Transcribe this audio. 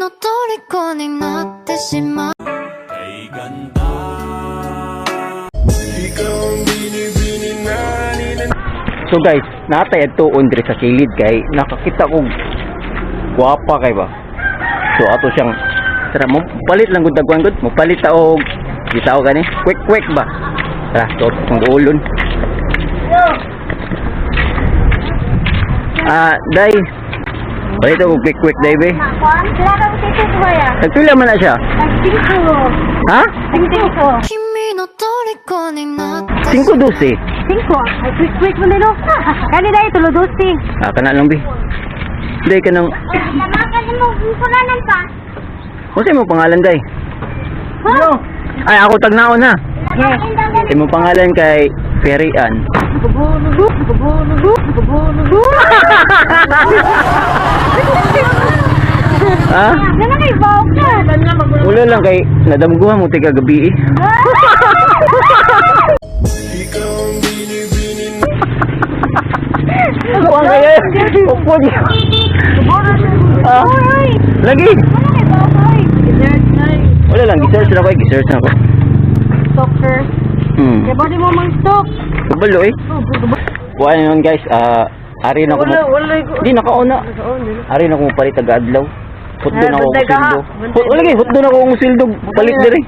の虜になってしまう。 Ikaw ang binibini na So guys, natay adtuon diri sa kilid kay nakakita ko gwapa kay ba. So ato siyang tara mo palit lang gud dagwan gud, mo palit ta og bitaw gani. Quick quick ba. Tara, to kung ulon. Ah, day. Palit og quick quick day be. Nagpila man na siya? Ha? 君の虜になって 5.12. Cinco. Ay, quick, quick mo nilo. Kani dahil, tulo dosi. Ah, kana lang be. Day ka nang mo, pulanan pa. Unsa imong pangalan day? No. Ay, ako tagnaon ha. Yes. Imong pangalan kay Ferian. Ha? Nana kay bawk ka. Wala lang kay nadamguhan mo tiga gabi eh. Ikaw ang binibini Kuan kayo. Upod. Ah? Lagi. Nana kay bawk oy. Wala lang gisearch na ko, eh, gisearch na ko. Stalker. Kaya body mo mang stalk. Kabalo eh. Kuan nun guys, ah ari na ko mo. Di nakauna. Ari na ko mo palit taga adlaw. Hotdo na ako Bantay kong ka, ha? sildo. Bantay Hot, lagi, hotdo na ako kong sildo. Palit diri.